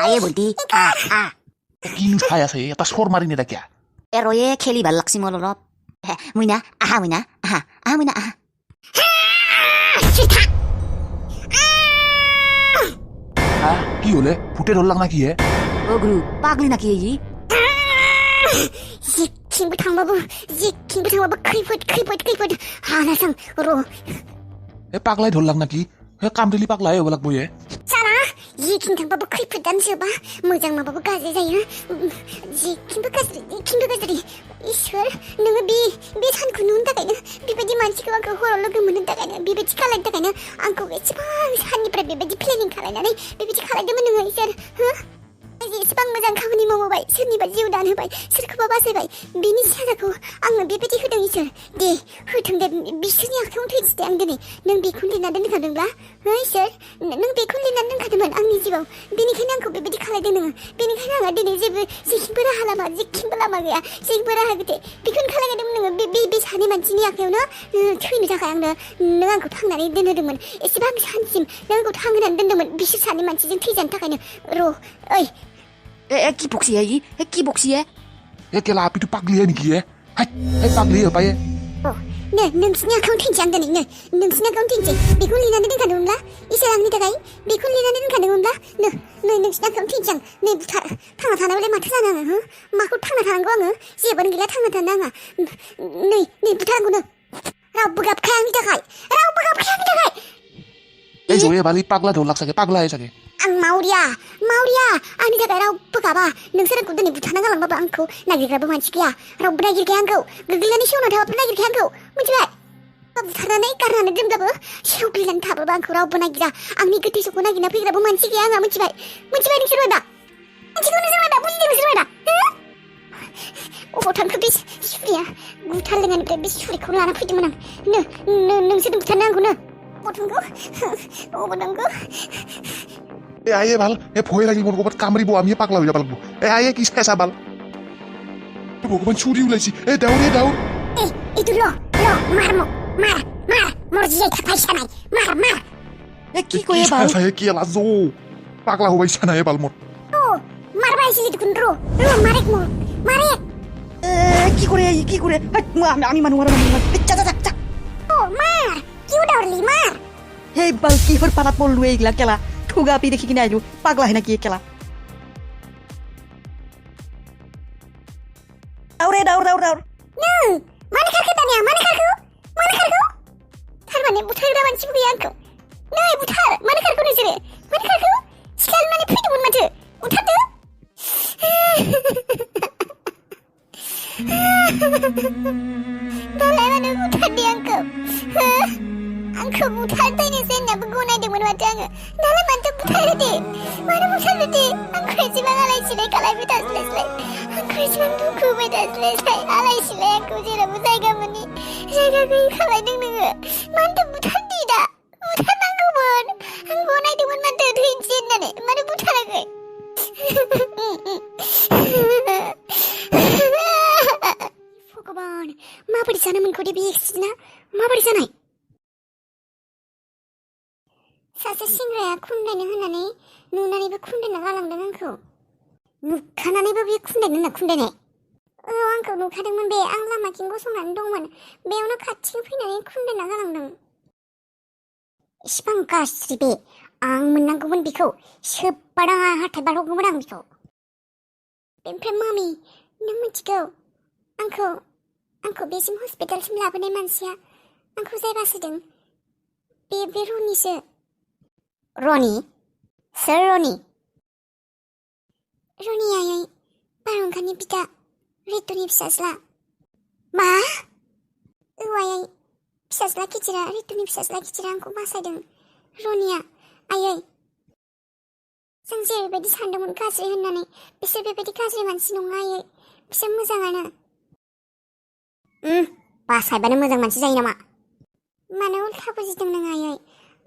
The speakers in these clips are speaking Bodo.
आए बुद्धि किनु छायाछ यता स्वर मारिने त क्या एरोये खेली भल लक्ष्मी मोलरप मुइना आहा मुइना आहा मुइना आहा কি হলে ফুটে ধরলাম নাকি হে 어 그루 빠글이 나기 이 징부 탕바부 크리포트 하나상 로 এ পাগলাই ধরলাম নাকি হে কামদিলি পাগলাই হব লাগবো হে 자라 이 킹탕바부 크리포트 담셔봐 모장마바부 가지자야 킹부가들이 이슬 너가 비 산구 눈다가냐 비베디 만치가 그 호롤로 그문다가냐 비베지 칼라다가냐 안고 외치바 한입에 비베디 플래닝 칼라냐니 비베지 칼라되면 너가 이슬 시방 모장 가문이 먹어봐이 스니바 지우다 안 해봐이 스르크바 바세봐이 미니 시하다고 악마 비베디 흐덩 이슬 네 흐덩대 미스니 악형 퇴지 때 앙드니 능 비콘리 나드는 가는가 이슬 능 비콘리 나드는 가드면 악니 집어 비니 그냥 그 비베디 칼라되는 비니 그냥 아드니 집을 시킹브라 하라마 지킹브라 마그야 시킹브라 하그때 비콘 칼라가 되면 비비 자네만 지니 악해오나 트윈이 자가양나 능한 그 팡나리 드느르면 시방 산심 능한 그 팡은 안 든다면 비시 자네만 지진 튀지 않다가냐 로 어이 애기 복시해 이 애기 복시해 เฮ้แกลาปิตุปักเลียนี่กี้ให้ปักเลียไป 네, 능스냐 카운팅지 안 되네. 능스냐 카운팅지. 미콜리나는 가능한가? 이 사람이다가이. 미콜리나는 가능한가? 너 능스냐 카운팅지. 네, 부타. 탕아 타나 원래 마트잖아. 마콜 탕아 타는 거야. 시에버는 길라 탕아 타나가. 네, 부타는 거는. 라우브갑 카양이다가이. এই জয়ে বালি পাগলা ধরলাক সাকে পাগলা হে সাকে 마우리야. 아니다가 라우브가봐. 능스는 꾸더니 부타는 가랑 봐봐 않고. 나기가봐 만치기야. 라우브나 이렇게 한 거. 그글라니 시원한 다와브나 이렇게 한 거. 뭔지 봐. 사라네 까라네 든다부 시오글란 답을 많고 라우브나기라 악미 끝에서 고나기나 베기라부 만치기야 문지바이 닉스로이다 만치고는 스로이다 무지대는 스로이다 오보탄 그비 슈리야 무탈랭한 베비 슈리 콜라나 푸지마랑 능스든 부탄나구나 오보던거 এ আইয়ে ভাল এ ভয় লাগিল মোৰ ক'ৰবাত কামৰিব আমি পাগলা হৈ যাব লাগব এ আইয়ে কি চেঁচা ভাল ভগৱান চুৰি ওলাইছি এ দাউৰ 이들로 মার মরজিয়ে খাইছানাই মার 애기 거에 봐 চেঁচা হে কি লাজো পাগলা হবাই চানা হে ভাল মোৰ মারবাইছি দেখুন 로 মারেক 애기 거래 뭐 আমি মানুহ আৰু চাচা মার কিউডা ওরলি মার হেই বালকি হর পানাত পড়লু এইগলা কেলা ঠুগা পি দেখি কিনে আইলু পাগলা হয় নাকি কেলা দাউর মানে খারকে তানিয়া মানে খারকো তার মানে বুথার দামান চিবু ইয়ানকো নাই বুথার মানে খারকো নেজরে মানে খারকো স্কাল মানে ফিটুন মাথে উঠাতো dalai mana buthar di angko angko buthar tai ni sen na bugunai de mon wata ang dalai man to buthar de mana buthar de angko jibang alai silai kalai betas leslai angko jibang duku betas leslai alai silai angko jera buthai gamani jaga kai kalai ding man to buthar di da buthar nangko bon angko nai de mon man to dhuin chen na ne mana buthar gai भगवान माबोरै जानोमोन खौ दे बे एक्सिडेन्टआ माबोरै जानाय सासे सेंग्राया खुन्दायनो होननानै नुनानैबो खुन्दायना गालांदों आंखौ नुखानानैबो बे खुन्दायनाय आंखौ नुखादोंमोन बे आं लामाथिं गसंनानै दंमोन बेयावनो खाथियाव फैनानै खुन्दायना गालांदों इसिबां गाज्रि बे आं मोननांगौमोन बेखौ सोब्बादां हाथाय बारहरगौमोन आं बेखौ बेनिफ्राय मामि नों मिथिगौ आंखौ बेसिम हस्पिटालसिम लाबोनाय मानसिया आंखौ जाय बासायदों बे रनिसो रनि सोर रनि आयै बारहुंखानि बिदा रितुनि फिसाज्ला मा आयै फिसाज्ला गिदिरा रितुनि फिसाज्ला गिदिरा आंखौ बासायदों रनिया आयै जों जेरैबायदि सानदोंमोन गाज्रि होननानै बिसोर बेबायदि गाज्रि मानसि नङा आयै बिसोर मोजाङानो बासायबानो मोजां मानसि जायो नामा मानो उल्था बुजिदों नों आयै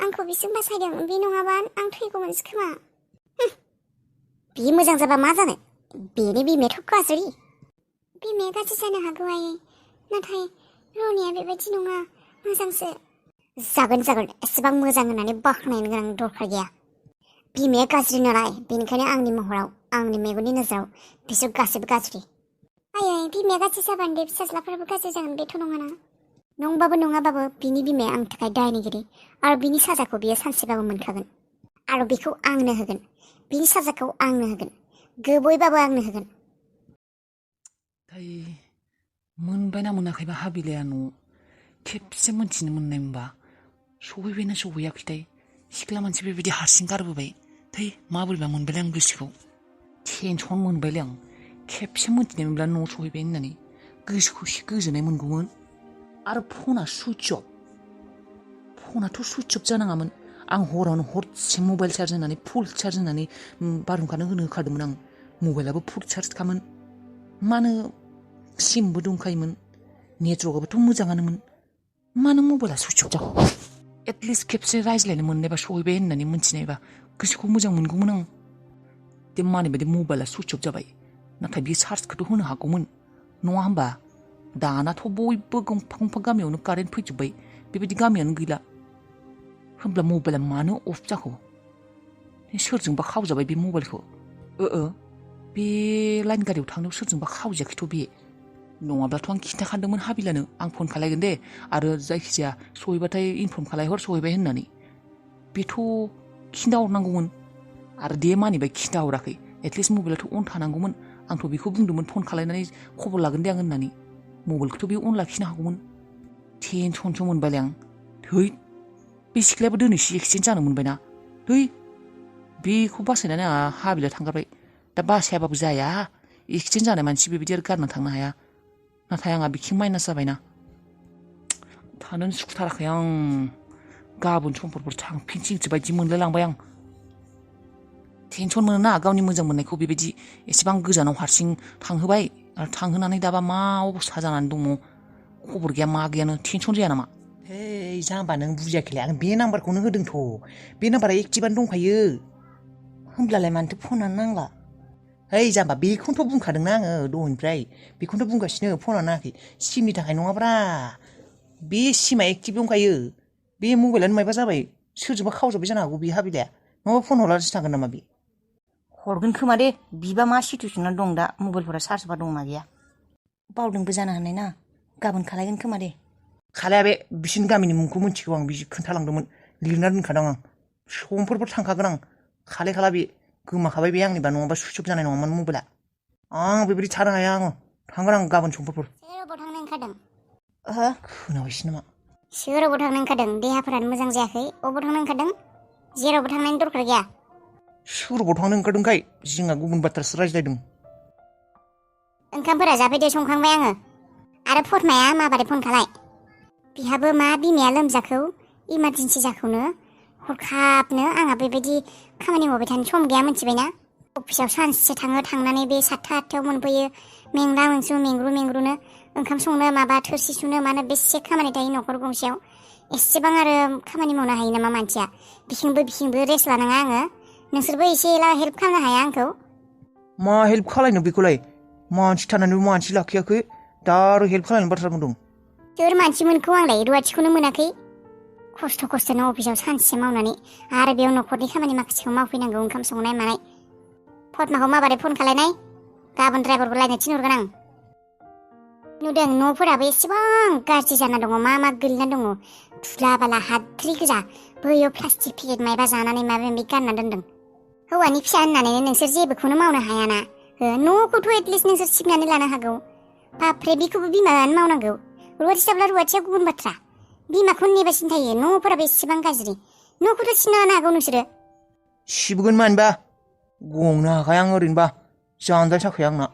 आंखौ बिसोर बासायदों बे नङाबा आं थैगौमोनसो खोमा बे मोजां जाबा मा जानो बेनि बिमायाथ' गाज्रि बिमाया गाज्रि जानो हागौ आयै नाथाय रनिया बेबायदि नङा मोजांसो जागोन एसेबां मोजां होननानै बाख्नायनो गोनां दरखार गैया बिमाया गाज्रि नालाय बेनिखायनो आंनि महराव आंनि मेगननि नोजोराव बिसोर गासैबो गाज्रि आयै बिमाया गाज्रि जाबानो दे फिसाज्लाफोराबो गाज्रि जागोन बेथ' नङाना नंबाबो नङाबाबो बिनि बिमाया आंनि थाखाय दायनिगिरि आरो बिनि साजाखौ बियो सानसेबाबो मोनखागोन आरो बेखौ आंनो होगोन बिनि साजाखौ आंनो होगोन गोबैबाबो आंनो होगोन थाय मोनबायना मोनाखैबा हाबिलाया न' खेबसे मोनथिनो मोननाय मोनबा सहैबायना सहैयाखैथाय सिख्ला मानसि बेबायदि हारसिं गारबोबाय थै माबोरैबा मोनबायलाय आं गोसोखौ टेनसन मोनबायलाय आं खेबसे मोनथिनाय मोनब्ला न' सहैबाय होननानै गोसोखौ एसे गोजोननाय मोनगौमोन आरो फना सुइच फनाथ' सुइच अफ जानाङामोन आं हरावनो हरसे मबाइल चार्ज होनानै फुल चार्ज होनानै बारहुंखानो होनो होखादोंमोन आं मबाइलाबो फुल चार्जखामोन मानो सिमबो दंखायोमोन नेटवर्कआबोथ' मोजाङानोमोन मानो मबाइला सुइच अफ जाखो एटलिस्ट खेबसे रायज्लायनो मोननायबा सहैबाय होननानै मोनथिनायबा गोसोखौ मोजां मोनगौमोन आं दे मानि बायदि मबाइला सुइच अफ जाबाय नाथाय बे चार्जखौथ' होनो हागौमोन नङा होमबा दानाथ' बयबो गंफा गंफा गामियावनो कारेन्ट फैजोब्बाय बेबायदि गामियानो गैला होमब्ला मबाइला मानो अफ जाखो सोरजोंबा खावजाबाय बे मबाइलखौ बे लाइन गारियाव थांनायाव सोरजोंबा खावजायाखैथ' बे नङाब्लाथ' आं खिन्थाखादोंमोन हाबिलानो आं फन खालायगोन दे आरो जायखिजाया सहैबाथाय इनफर्म खालायहर सहैबाय होननानै बेथ' खिन्थाहरनांगौमोन आरो दे मानिबाय खिन्थाहराखै एटलिस्ट मबाइलाथ' अन थानांगौमोन आंथ' बेखौ बुंदोंमोन फन खालायनानै खबर लागोन दे आं होननानै मबाइलखौथ' बे अन लाखिनो हागौमोन टेनसनसो मोनबायलाय आं थै बे सिख्लायाबो दिनैसो एक्सिडेन्ट जानो मोनबायना थै बेखौ बासायनानै आंहा हाबिला थांगारबाय दा बासायाबाबो जाया एक्सिडेन्ट जानाय मानसि बेबायदि आरो गारना थांनो हाया नाथाय आंहा बिथिं माइनास जाबायना थानोनो सुखुथाराखै आं गाबोन समफोरफोर थांफिनसैसो बायदि मोनलाय लांबाय आं टेनसन मोनोना गावनि मोजां मोननायखौ बेबायदि एसेबां गोजानाव हारसिं थांहोबाय आरो थांहोनानै दाबा मा अबस्था जानानै दङ खबर गैया मा गैयानो टेनसन जाया नामा हे जाम्बा नों बुजियाखैलै आं बे नाम्बारखौनो होदोंथ' बे नाम्बारा एक्टिभानो दंखायो होमब्लालाय मानोथो फनानो नांला है जाम्बा बेखौनोथ' बुंखादोंना आङो दहायनिफ्राय बेखौनोथ' बुंगासिनो फना नाङाखै सिमनि थाखाय नङाब्रा बे सिमा एक्टिभ दंखायो बे मबाइलानो मायबा जाबाय सोरजोंबा खावजाबाय जानो हागौ बे हाबिलाया नङाबा फन हरलासो थांगोन नामा बे हरगोन खोमा दे बिबा मा सिटुवेसनाव दं दा मबाइलफोरा चार्जबा दंना गैया बावदोंबो जानो हानाय ना गाबोन खालायगोन खोमा दे खालाया बे बिसोरनि गामिनि मुंखौ मिथिगौ आं बिसोर खोन्थालांदोंमोन लिरना दोनखादों आं समफोरबो थांखागोन आं खाला बे गोमाखाबाय बे आंनिबा नङाबा सुइच अफ जानाय नङामोन मबाइला आं बेबायदि थानो हाया आङो थांगोन आं गाबोन समफोरफोर सोरावबो थांनो ओंखारदों खोनाबायसो नामा सोरावबो थांनो ओंखारदों देहाफोरानो मोजां जायाखै अबाव थांनो ओंखारदों जेरावबो थांनायनि दरखार गैया सोरबाव थांनो ओंखारदोंखाय जोंहा गुबुन बाथ्रासो रायज्लायदों ओंखामफोरा जाफैदो संखांबाय आङो आरो फटमाया माबारै फन खालाय बिहाबो मा बिमाया लोमजाखौ इमारजेन्सि जाखौनो हरखाबनो आंहा बेबायदि खामानि मावबाय थानो सम गैया मिथिबायना अफिसाव सानसे थाङो थांनानै बे 7:00 8:00 मोनफैयो मेंला मोनसु मेंग्रुनो ओंखाम संनो माबा थोरसि सुनो मानो बेसे खामानि थायो न'खर गंसेयाव एसेबां आरो खामानि मावनो हायो नामा मानसिया बिखिंबो रेस्ट लानाङा आङो नोंसोरबो एसे एला हेल्प खालामनो हाया आंखौ मा हेल्प खालायनो बेखौलाय मानसि थानानैबो मानसि लाखियाखै दा आरो हेल्प खालायनो बाथ्रा बुंदों सोर मानसिमोनखौ आंलाय रुवाथिखौनो मोनाखै खस्थ'नो अफिसाव सानसे मावनानै आरो बेयाव न'खरनि खामानि माखासेखौ मावफैनांगौ ओंखाम संनाय मानाय फटमाखौ माबारै फन खालायनाय गाबोन ड्राइभारबो लायनो थिनहरगोन आं नुदों न'फोराबो एसेबां गाज्रि जाना दङ मा गोलैना दङ धुला बाला हाद्रि गोजा बैयाव प्लास्टिक पेकेट मायबा जानानै माबा माबि गारना दोनदों हौवानि फिसा होननानै नोंसोर जेबोखौनो मावनो हायाना न'खौथ' एटलिस्ट नोंसोर सिबनानै लानो हागौ बाफ्रे बेखौबो बिमायानो मावनांगौ रुवाथि थाब्ला रुवाथिया गुबुन बाथ्रा बिमाखौ नेबासिनो थायो न'फोराबो एसेबां गाज्रि न'खौथ' सिबना लानो हागौ नोंसोरो सिबगोन मानोबा गंनो हाखाया आं ओरैनोबा जानजाय साखाया आंना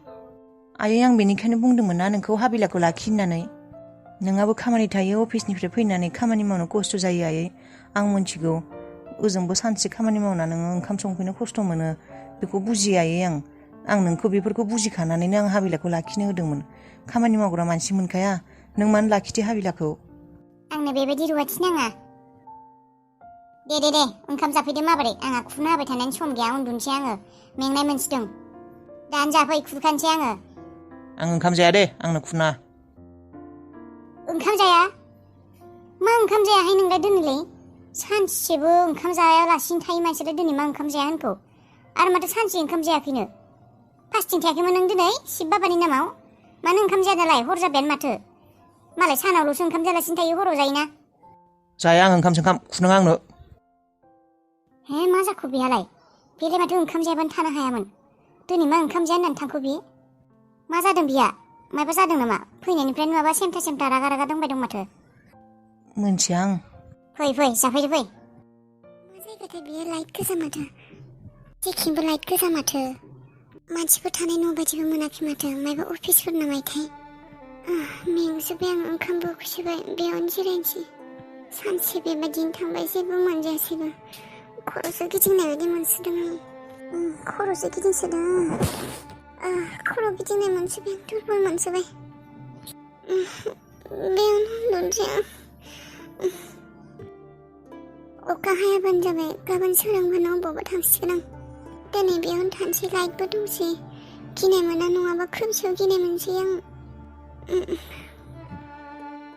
आयै आं बेनिखायनो बुंदोंमोन ना नोंखौ हाबिलाखौ लाखि होननानै नोंहाबो खामानि थायो अफिसनिफ्राय फैनानै खामानि मावनो खस्थ' जायो आयै आं मिथिगौ ओजोंबो सानसे खामानि मावना नोङो ओंखाम संफैनो खस्थ' मोनो बेखौ बुजियो आयै आं नोंखौ बेफोरखौ बुजिखानानैनो आं हाबिलाखौ लाखिनो होदोंमोन खामानि मावग्रा मानसि मोनखाया नों मानो लाखिदो हाबिलाखौ आंनो बेबायदि रुवाथि नाङा दे ओंखाम जाफैदो माबोरै आंहा खुरनो हाबाय थानायनि सम गैया उन्दुनोसै आङो मेंनाय मोनसिदों दानो जाफै खुरखानोसै आङो आं ओंखाम जाया दे आंनो खुरना ओंखाम जाया मा ओंखाम जायाहाय नोंलाय दोनैलाय सानसेबो ओंखाम जायालासिनो थायो मानसियालाय दिनै मा ओंखाम जाया होनखौ आरो माथो सानसे ओंखाम जायाखैनो फास्टिं थायाखैमोन नों दिनै शिब बाबानि नामाव मानो ओंखाम जाया दालाय हर जाबायानो माथो मालाय सानावल'सो ओंखाम जायालासिनो थायो हराव जायोना जाया आं ओंखाम खुनाङा आंनो हे मा जाखो बेहालाय बेलाय माथो ओंखाम जायाबानो थानो हायामोन दिनै मा ओंखाम जाया होननानै थांखो बे मा जादों बिहा माबा जादों नामा फैनायनिफ्रायनो माबा सेमथा रागा दंबाय दं माथो मोनथिया आं फै जाफैदो फै मा जायगाथाय बियो लाइट गोजा माथो जेखिबो लाइट गोजा माथो मानसिफोर थानाय न' बायदिबो मोनाखै माथो मायबा अफिसफोर नामायथाय मेंजोब्बाय आं ओंखामबो उखैसोबाय बेयावनो जिरायनोसै सानसे बेबायदिनो थांबाय जेबो मोनजायासैबो खर'सो गिदिंनाय बायदि मोनसोदों आं खर'सो गिदिंसोदों खर' गिदिंनाय मोनसोबाय आं दुरबल मोनसोबाय बेयावनो उन्दुनोसै आं अखा हायाबानो जाबाय गाबोन सोरांबानो अबावबा थांसिगोन आं दिनै बेयावनो थानोसै लाइटबो दंसै गिनाय मोना नङाबा खोमसियाव गिनाय मोनसै आं